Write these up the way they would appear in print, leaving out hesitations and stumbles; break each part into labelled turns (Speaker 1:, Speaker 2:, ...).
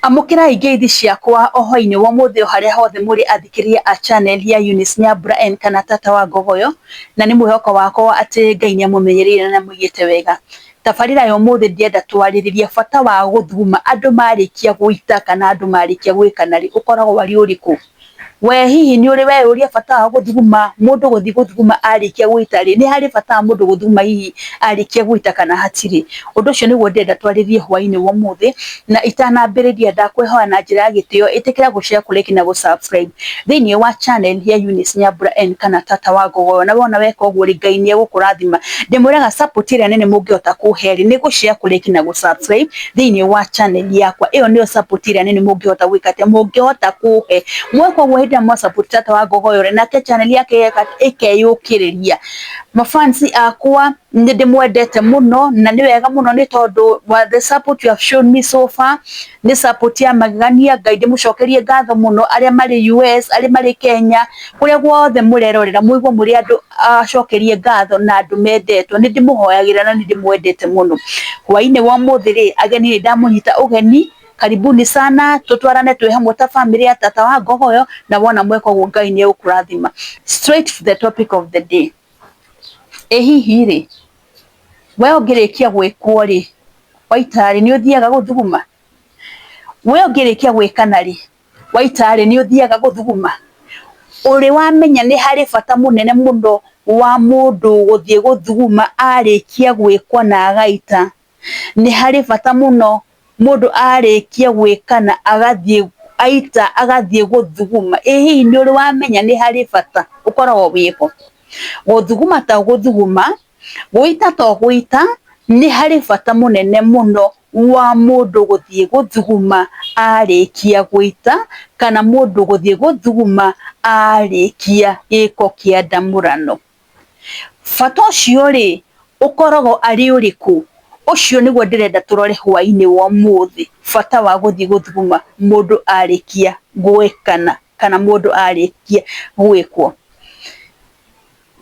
Speaker 1: Amũkĩrai ngeithi ciakwa o hwainĩ wa ũmũthĩ o harĩa hothe mũrĩ athikĩrĩria a channel ya Eunice Nyambura N kana Tata wa Ngogoyo, na nĩ mwĩhoko wakwa atĩ Ngai nĩ amũmenyereire na amũigĩte wega. Tabarĩra ya ũmũthĩ ndĩrenda twarĩrĩrie bata wa gũthuguma andũ marĩkia gũita kana andũ marĩkia gwĩkana rĩ, ũkoragwo arĩ ũrĩkũ? We hihi nĩ ũrĩ weyũria bata wa gũthuguma mũndũ gũthiĩ gũthuguma arĩkia gũita rĩ, nĩ harĩ bata wa mũndũ gũthuguma hihi arĩkia gũita kana hatirĩ? Ũndũ ũcio nĩguo ndĩrenda twarĩrie hwainĩ wa ũmũthĩ, na itanambĩrĩria ndakũhoya na njĩra ya gĩtĩo ĩtĩkĩra gũ share, kũ like na gũ subscribe thĩinĩ wa channel ya Eunice Nyambura N kana Tata wa Ngogoyo, na wona weka ũguo rĩ, Ngai nĩ egũkũrathima. Ndĩmwĩraga support ĩrĩa nene mũngĩhota kũhe rĩ, nĩ gũ share, kũ like na gũ subscribe thĩinĩ wa channel yakwa. Ĩyo nĩyo support ĩrĩa nene mũngĩhota gwĩka atĩa, mũngĩhota kũhe. Mweka ũguo hĩndĩ ĩrĩa mwa support Tata wa Ngogoyo rĩ, nake channel yake ĩkeyũkĩrĩria. Mafansi akwa nĩ ndĩmwendete mũno na nĩ wega mũno nĩ tondũ wa the support you have shown me so far, nĩ support ya magegania. Ngai ndĩmũcokerie ngatho mũno, arĩa marĩ US, arĩa marĩ Kenya, kũrĩa guothe mũrerorera mũigue mũrĩ andũ acokerie ngatho na andũ mendetwo. Nĩ ndĩmũhoyagĩra na nĩ ndĩmwendete mũno. Hwainĩ wa ũmũthĩ rĩ, ageni nĩ ndamũnyita ũgeni, karibuni sana, tutwarane twĩ hamwe ta family ya Tata wa Ngogoyo, na wona mweka ũguo Ngai nĩ egũkũrathima. Straight to the topic of the day. Ĩ hihi rĩ, we ũngĩrĩkia gwĩkwo rĩ, waita rĩ, nĩ ũthiaga gũthuguma? We ũngĩrĩkia gwĩkana rĩ, waita rĩ, nĩ ũthiaga gũthuguma? Ũrĩ wamenya nĩ harĩ bata mũnene mũno wa mũndũ gũthiĩ gũthuguma arĩkia gwĩkwo na agaita? Nĩ harĩ bata mũno mũndũ arĩkia gwĩkana agathiĩ aita agathiĩ gũthuguma. Ĩ hihi nĩ ũrĩ wamenya nĩ harĩ bata ũkoragwo wĩho? Gũthuguma to gũthuguma, gũita to gũita, nĩ harĩ bata mũnene mũno wa mũndũ gũthiĩ gũthuguma arĩkia gũita kana mũndũ gũthiĩ gũthuguma arĩkia gĩko kĩa ndamũrano. Bata ũcio rĩ, ũkoragwo arĩ ũrĩkũ? Ũcio nĩguo ndĩrenda tũrore hwainĩ wa ũmũthĩ, bata wa gũthiĩ gũthuguma mũndũ arĩkia gwĩkana kana mũndũ arĩkia gwĩkwo.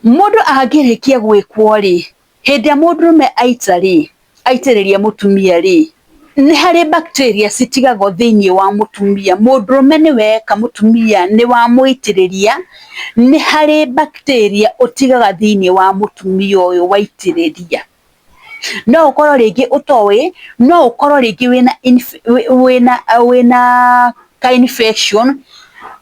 Speaker 1: Mũndũ angĩrĩkia gwĩkwo rĩ, hĩndĩ ĩrĩa mũndũrũme aita rĩ, aitĩrĩria mũtumia rĩ, nĩ harĩ bacteria citigagwo thĩinĩ wa mũtumia. Mũndũrũme nĩ weka mũtumia nĩ wamũitĩrĩria, nĩ harĩ bacteria ũtigaga thĩinĩ wa mũtumia ũyũ waitĩrĩria. No ũkorwo rĩngĩ ũtoĩ, no ũkorwo rĩngĩ wĩna ka infection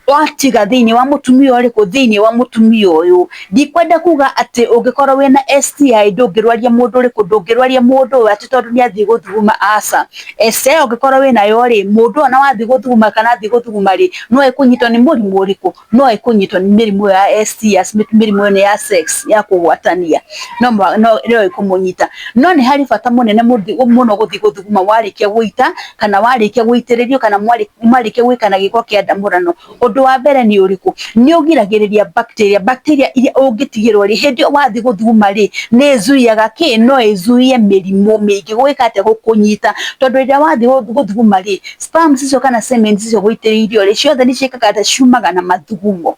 Speaker 1: watiga thĩinĩ wa mũtumia ũrĩkũ, thĩinĩ wa mũtumia ũyũ. Ndikwenda kuga atĩ ũngĩkorwo wĩna STI ndũngĩrwaria mũndũ ũrĩkũ, ndũngĩrwaria mũndũ ũyũ atĩ tondũ nĩ athiĩ gũthuguma, aca. STI ũngĩkorwo wĩnayo rĩ, mũndũ ũyũ ona wathiĩ gũthuguma kana athiĩ gũthuguma rĩ, no ekũnyitwo nĩ mũrimũ ũrĩkũ? No ekũnyitwo nĩ mĩrimũ ĩyo ya STIs, mĩrimũ ĩno ya sex ya kũgwatania, no no ĩkũmũnyita. No nĩ harĩ bata mũnene mũno gũthiĩ gũthuguma warĩkia gũita kana warĩkia gũitĩrĩrio kana mwarĩkia gwĩkana gĩko kĩa ndamũrano. Ũndũ wa mbere nĩ ũrĩkũ? Nĩ ũgiragĩrĩria bacteria, bacteria iria ũngĩtigĩrwo rĩ, hĩndĩ ĩyo wathiĩ gũthuguma rĩ, nĩ ĩzuiaga kĩ? No ĩzuie mĩrimũ mĩingĩ gwĩka atĩa? Gũkũnyita. Tondũ rĩrĩa wathiĩ gũthuguma rĩ, sperms icio kana semen icio gũitĩrĩirio rĩ, ciothe nĩ ciĩkaga atĩa? Ciumaga na mathugumo.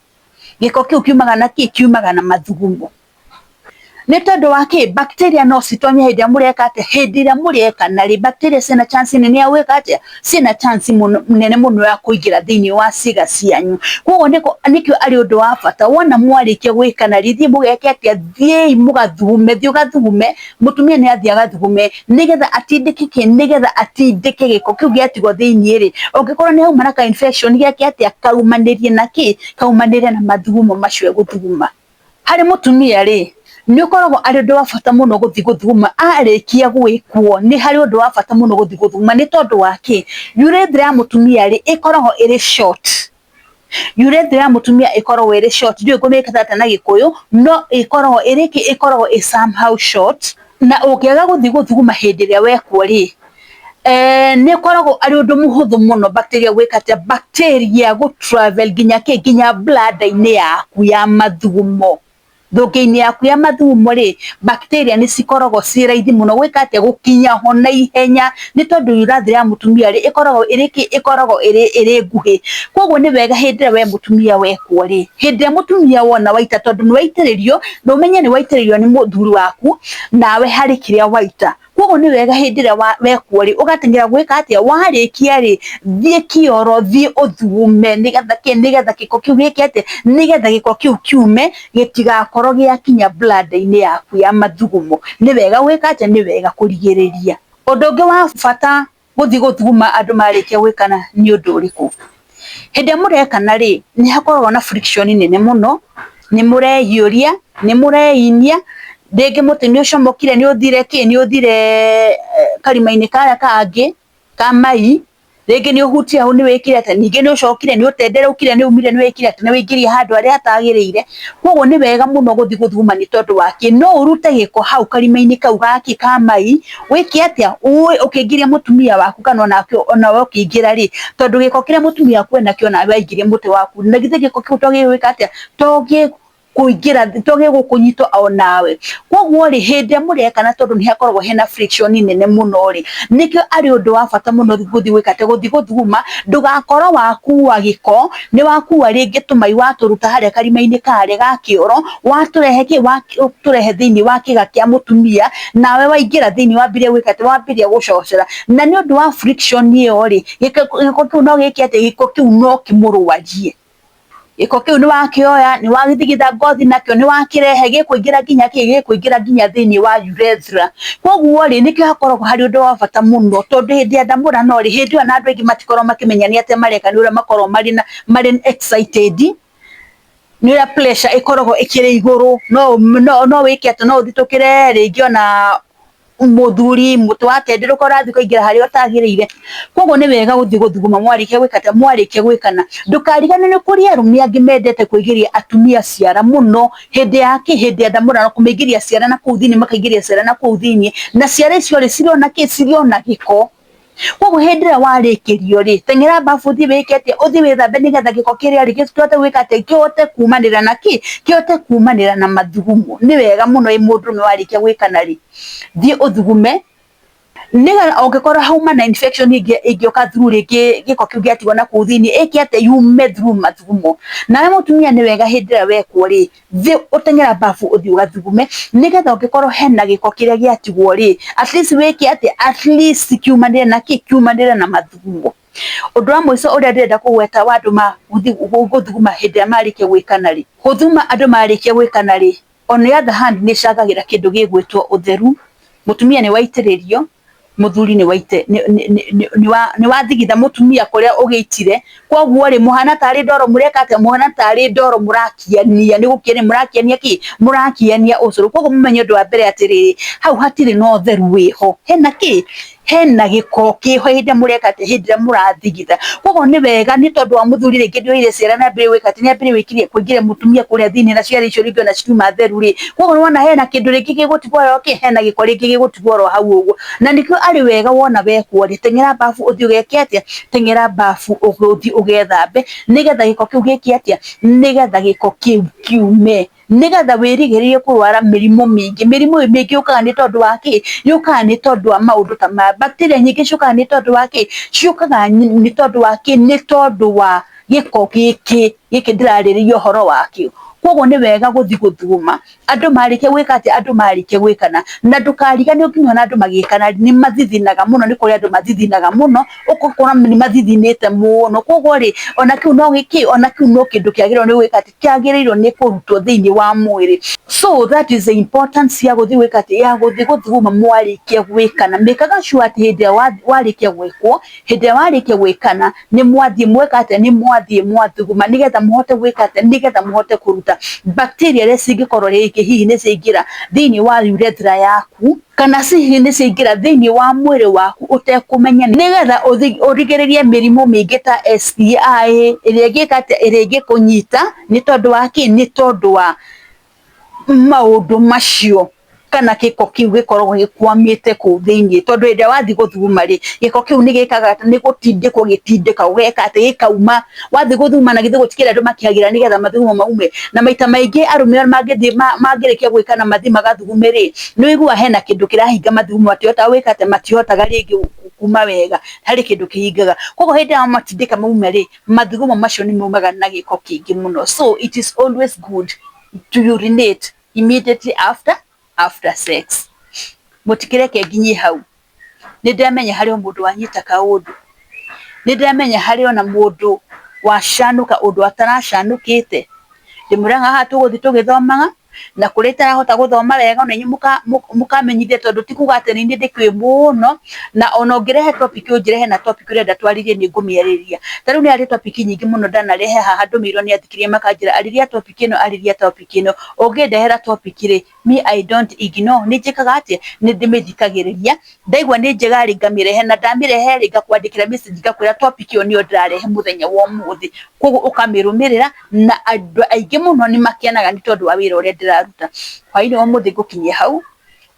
Speaker 1: Gĩko kĩu kiumaga na kĩ? Kiumaga na mathugumo. Nĩ tondũ wa kĩ? Bacteria no citonye hĩndĩ ĩrĩa mũreka atĩa? Hĩndĩ ĩrĩa mũrekana rĩ, bacteria ciĩna chance nene ya gwĩka atĩa? Ciĩna chance nene mũno ya kũingĩra thĩinĩ wa ciĩga cianyu. Koguo nĩkĩo arĩ ũndũ wa bata wona mwarĩkia gwĩkana rĩ, thiĩ mũgeke atĩa? Thiĩi mũgathugume, thiĩ ũgathugume, mũtumia nĩ athiĩ agathugume nĩgetha atindĩke kĩ? Nĩgetha atindĩke gĩko kĩu gĩatigwo thĩinĩ rĩ, ũngĩkorwo nĩ hauma na ka infection geke atĩa? Kaumanĩrie na kĩ? Kaumanĩre na mathugumo macio egũthuguma. Harĩ mũtumia rĩ, nĩ ũkoragwo arĩ ũndũ wa bata mũno gũthiĩ gũthuguma arĩkia gwĩkwo, nĩ harĩ ũndũ wa bata mũno gũthiĩ gũthuguma nĩ tondũ wa kĩ? Urethra ya mũtumia rĩ, ĩkoragwo ĩrĩ short. Urethra ya mũtumia ĩkoragwo ĩrĩ short, ndiũĩ ngũmĩkĩra atĩa na Gĩkũyũ, no ĩkoragwo ĩrĩ kĩ? Ĩkoragwo ĩ somehow short, na ũngĩaga gũthiĩ gũthuguma hĩndĩ ĩrĩa wekwo rĩ, nĩ ũkoragwo arĩ ũndũ mũhũthũ mũno bacteria gwĩka atĩa? Bacteria gũ travel nginya kĩ? Nginya bladder-inĩ yaku ya mathugumo. Thũngĩ-inĩ yaku ya mathugumo rĩ, bacteria nĩ cikoragwo ciĩ raithi mũno gwĩka atĩa? Gũkinya ho na ihenya nĩ tondũ urethra ya mũtumia rĩ, ĩkoragwo ĩrĩ kĩ? Ĩkoragwo ĩrĩ nguhĩ. Koguo nĩ wega hĩndĩ ĩrĩa we mũtumia wekwo rĩ, hĩndĩ ĩrĩa mũtumia wona waita tondũ nĩ waitĩrĩrio, na ũmenye nĩ waitĩrĩrio nĩ mũthuri waku, nawe harĩ kĩrĩa waita. Koguo nĩ wega hĩndĩ ĩrĩa wekwo rĩ, ũgateng'era gwĩka atĩa, warĩkia rĩ, thiĩ kĩoro, thiĩ ũthugume, nĩgetha kĩ, nĩgetha gĩko kĩu gĩke atĩa, nĩgetha gĩko kĩu kiume, gĩtigakorwo gĩakinya bladder-inĩ yaku ya mathugumo. Nĩ wega gwĩka atĩa, nĩ wega kũrigĩrĩria. Ũndũ ũngĩ wa bata gũthiĩ gũthuguma andũ marĩkia gwĩkana nĩ ũndũ ũrĩkũ? Hĩndĩ ĩrĩa mũrekana rĩ, nĩ hakoragwo na friction nene mũno, nĩ mũrehiũria, nĩ mũreinia, rĩngĩ mũtĩ nĩ ũcomokire, nĩ ũthire kĩ, nĩ ũthire karima-inĩ karĩa kangĩ ka mai, rĩngĩ nĩ ũhutie hau nĩ wĩkire atĩa, ningĩ nĩ ũcokire nĩ ũtendereũkire nĩ umire nĩ wĩkire atĩa, nĩ wĩingĩria handũ harĩa hatagĩrĩire. Koguo nĩ wega mũno gũthiĩ gũthuguma nĩ tondũ wa kĩ, no ũrute gĩko hau karima-inĩ kau gakĩ ka mai, wĩke atĩa, ũkĩingĩria mũtumia waku kana onake onawe ũkĩingĩra rĩ, tondũ gĩko kĩrĩa mũtumia waku enakĩo nawe waingĩria mũtĩ waku, na githĩ gĩko kĩu to gĩgwĩka atĩa, to gĩkũingĩra, to gĩgũkũnyita onawe. Koguo rĩ, hĩndĩ ĩrĩa mũrekana tondũ nĩ hakoragwo hena friction nene mũno rĩ, nĩkĩo arĩ ũndũ wa bata mũno gũthiĩ gwĩka atĩa, gũthiĩ gũthuguma, ndũgakorwo wakua gĩko, nĩ wakua rĩngĩ tũmai watũruta harĩa karima-inĩ karĩa ga kĩoro, watũrehe kĩ, watũrehe thĩinĩ wa kĩga kĩa mũtumia, nawe waingĩra thĩinĩ wambĩrĩria gwĩka atĩa, wambĩrĩria gũcocera. Na nĩ ũndũ wa friction ĩyo rĩ, gĩko kĩu no gĩke atĩa, gĩko kĩu no kĩmũrwarie. Gĩko kĩu nĩ wakĩoya, nĩ wagĩthigitha ngothi nakĩo, nĩ wakĩrehe, gĩkũingĩra nginya kĩ, gĩkũingĩra nginya thĩinĩ wa urethra. Koguo rĩ, nĩkĩo hakoragwo harĩ ũndũ wa bata mũno, tondũ hĩndĩ ya ndamũrano rĩ, hĩndĩ ĩyo ona andũ aingĩ matikoragwo makĩmenya nĩ atĩa mareka, nĩ ũrĩa makoragwo marĩ na marĩ excited, nĩ ũrĩa pressure ĩkoragwo ĩkĩrĩ igũrũ, no wĩke atĩa, no ũthitũkĩre rĩngĩ ona mũthuri mũtĩ watenderũka ũrathiĩ ũkaingĩra harĩa ũtagĩrĩire. Koguo nĩ wega gũthiĩ gũthuguma mwarĩkia gwĩka atĩa, mwarĩkia gwĩkana. Ndũkariganĩrwo nĩ kũrĩ arũme angĩ mendete kũingĩria atumia ciara mũno hĩndĩ ya kĩ, hĩndĩ ya ndamũrano, kũmĩingĩria ciara na kũu thĩinĩ, makaingĩria ciara na kũu thĩinĩ, na ciara icio rĩ, cirĩ ona kĩ, cirĩ ona gĩko. Koguo hĩndĩ ĩrĩa warĩkĩrio rĩ, teng'era babu ũthiĩ wĩke atĩa, ũthiĩ wĩthambe nĩgetha gĩko kĩrĩa rĩ, kĩhote gwĩka atĩa, kĩhote kumanĩra na kĩ, kĩhote kumanĩra na mathugumo. Nĩ wega mũno ĩ mũndũrũme warĩkia gwĩkana rĩ, thiĩ ũthugume, nĩgetha ũngĩkorwo hauma na infection ĩngĩũka through rĩngĩ gĩko kĩu gĩatigwo na kũu thĩinĩ, ĩke atĩa, yume through mathugumo. Nawe mũtumia nĩ wega hĩndĩ ĩrĩa wekwo rĩ, thiĩ ũteng'era babu ũthiĩ ũgathugume, nĩgetha ũngĩkorwo hena gĩko kĩrĩa gĩatigwo rĩ, at least wĩke atĩa, at least kiumanĩre na kĩ, kiumanĩre na mathugumo. Ũndũ wa mũico ũrĩa ndĩrenda kũgweta wa andũ gũthiĩ gũthuguma hĩndĩ ĩrĩa marĩkia gwĩkana rĩ, gũthuguma andũ marĩkia gwĩkana rĩ, on the other hand nĩ ĩcangagĩra kĩndũ gĩgwĩtwo ũtheru. Mũtumia nĩ waitĩrĩrio, mũthuri nĩ wathigitha mũtumia kũrĩa ũgĩitire, koguo rĩ, mũhana tarĩ ndoro mũreka atĩa, mũhana tarĩ ndoro mũrakiania, nĩ gũkiania mũrakiania kĩ, mũrakiania ũcũrũ. Koguo mũmenye ũndũ wa mbere atĩrĩrĩ, hau hatirĩ na ũtheru wĩho, hena kĩ, hena gĩko kĩho hĩndĩ ĩrĩa mũreka atĩa, hĩndĩ ĩrĩa mũrathigitha. Koguo nĩ wega nĩ tondũ wa mũthuri rĩngĩ nĩ oire ciara na ambĩrĩrie gwĩka atĩ, nĩ ambĩrĩrie kũingĩria mũtumia kũrĩa thĩinĩ na ciara icio rĩngĩ ona citiuma theru rĩ, koguo nĩ wona hena kĩndũ rĩngĩ gĩgũtigwo oro kĩ, hena gĩko rĩngĩ gĩgũtigwo oro hau ũguo. Na nĩkĩo arĩ wega wona wekwo rĩ, teng'era babu ũthiĩ ũgeke atĩa, teng'era babu ũthiĩ ũgethambe, nĩgetha gĩko kĩu gĩke atĩa, nĩgetha gĩko kĩu kiume, nĩgetha wĩrigĩrĩrie kũrwara mĩrimũ mĩingĩ. Mĩrimũ mĩingĩ yũkaga nĩ tondũ wa kĩ, yũkaga nĩ tondũ wa maũndũ ta maya. Bacteria nyingĩ ciũkaga nĩ tondũ wa kĩ, ciũkaga nĩ tondũ wa kĩ, nĩ tondũ wa gĩko gĩkĩ, gĩkĩ ndĩrarĩrĩria ũhoro wakĩo. Koguo nĩ wega gũthiĩ gũthuguma andũ marĩkia gwĩka atĩa, andũ marĩkia gwĩkana. Na ndũkariganĩrwo nginya ona andũ magĩkana nĩ mathithinaga mũno, nĩ kũrĩ andũ mathithinaga mũno, ũgakora nĩ mathithinĩte mũno. Koguo rĩ, ona kĩu no gĩkĩ, ona kĩu no kĩndũ kĩagĩrĩirwo nĩ gwĩka atĩ, kĩagĩrĩirwo nĩ kũrutwo thĩinĩ wa mwĩrĩ. So that is the importance ya gũthiĩ gwĩka atĩ, ya gũthiĩ gũthuguma mwarĩkia gwĩkana. Mĩkaga sure atĩ hĩndĩ ĩrĩa warĩkia gwĩkwo, hĩndĩ ĩrĩa warĩkia gwĩkana, nĩ mwathiĩ mweka atĩa, nĩ mwathiĩ mwathuguma, nĩgetha mũhote gwĩka atĩa, nĩgetha mũhote kũruta bacteria iria cingĩkorwo rĩngĩ hihi nĩ ciaingĩra thĩinĩ wa urethra yaku, kana hihi nĩ ciaingĩra thĩinĩ wa mwĩrĩ waku ũtekũmenya, nĩgetha ũrigĩrĩrie mĩrimũ mĩingĩ ta STI ĩrĩa ĩngĩka atĩa, ĩrĩa ĩngĩkũnyita nĩ tondũ wa kĩ, nĩ tondũ wa maũndũ macio kana gĩko kĩu gĩkoragwo gĩkwamĩte kũu thĩinĩ. Tondũ hĩndĩ ĩrĩa wathiĩ gũthuguma rĩ, gĩko kĩu nĩ gĩkaga nĩ gũtindĩkwo gĩtindĩkagwo gĩgeka atĩ, gĩkauma. Wathiĩ gũthuguma na githĩ gũtikĩrĩ andũ makĩhagĩra nĩgetha mathugumo maume. Na maita maingĩ arũme mangĩthiĩ mangĩrĩkia gwĩkana mathiĩ magathugume rĩ, nĩ ũiguaga hena kĩndũ kĩrahinga mathugumo matihotaga gwĩka atĩa, matihotaga rĩngĩ kuma wega, harĩ kĩndũ kĩhingaga. Koguo hĩndĩ ĩrĩa wamatindĩka maume rĩ, mathugumo macio nĩ maumaga na gĩko kĩingĩ mũno. So it is always good to urinate immediately after sex. Mũtikĩreke nginyie hau. Nĩ ndĩramenya harĩ o mũndũ wanyita kaũndũ. Nĩ ndĩramenya harĩ ona mũndũ wacanũka ũndũ ataracanũkĩte. Ndĩmwĩraga haha tũgũthiĩ tũgĩthomaga, na kũrĩa itarahota gũthoma wega ona inyuĩ mũkamenyithia tondũ ti kuga atĩ nĩ niĩ ndĩkĩũĩ mũno, na ona ũngĩrehe topic ũnjĩre hena topic ũrenda twarĩrie nĩ ngũmĩarĩrĩria. Ta rĩu nĩ harĩ topic nyingĩ mũno ndanarehe haha ndũmĩirwo nĩ athikĩrĩria makanjĩra arĩria topic ĩno, arĩria topic ĩno. Ũngĩndehera topic rĩ, me I don't ignore, nĩ njĩkaga atĩa? Nĩ ndĩmĩthikagĩrĩria, ndaigua nĩ njega rĩ, ngamĩrehe, na ndamĩrehe rĩ, ngakwandĩkĩra message ngakwĩra topic ĩyo nĩyo ndĩrarehe mũthenya wa ũmũthĩ. Koguo ũkamĩrũmĩrĩra na andũ aingĩ mũno nĩ makenaga nĩ tondũ wa wĩra ũrĩa ndĩraruta. Hwainĩ wa ũmũthĩ ngũkinyia hau,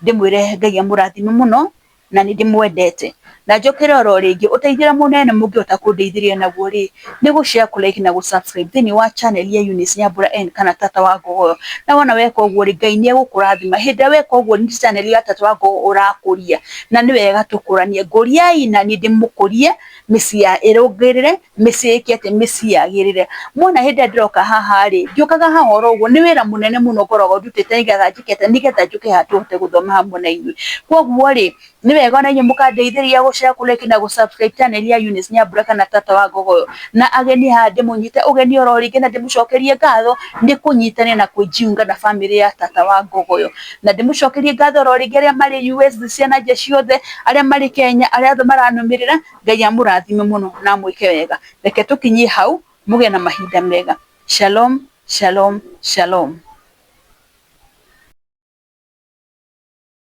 Speaker 1: ndĩmwĩre Ngai amũrathime mũno na nĩ ndĩmwendete. Na njũkĩre oro rĩngĩ, ũteithio ũrĩa mũnene mũngĩhota kũndeithĩrĩria naguo rĩ, nĩ gũ share, kũ like na gũ subscribe thĩinĩ wa channel ya Eunice Nyambura N kana Tata wa Ngogoyo. Na wona weka ũguo rĩ, Ngai nĩ egũkũrathima. Hĩndĩ ĩrĩa weka ũguo nĩ channel ya Tata wa Ngogoyo ũrakũria. Na nĩ wega tũkũranie. Ngũriai na niĩ ndĩmũkũrie, mĩciĩ ĩrũngĩrĩre, mĩciĩ ĩke atĩ, mĩciĩ yagĩrĩre. Mwona hĩndĩ ĩrĩa ndĩroka haha rĩ, ndiũkaga haha oro ũguo, nĩ wĩra mũnene mũno ngoragwo ndutĩte nĩgetha njĩke atĩa, nĩgetha njũke haha tũhote gũthoma hamwe na inyuĩ. Koguo rĩ, nĩ wega ona inyuĩ mũkandeithĩrĩria gũ share, kũ like na gũ subscribe channel ya Eunice Nyambura kana Tata wa Ngogoyo. Na ageni haha ndĩmũnyite ũgeni oro rĩngĩ na ndĩmũcokerie ngatho nĩ kũnyitanĩra na kwĩjiunga na bamĩrĩ ya Tata wa Ngogoyo. Na ndĩmũcokerie ngatho oro rĩngĩ arĩa marĩ US, thĩ cia na nja ciothe, arĩa marĩ Kenya, arĩa othe maranũmĩrĩra, Ngai amũrathime mũno na amwĩke wega. Reke tũkinyie hau, mũgĩe na mahinda mega. Shalom, shalom, shalom.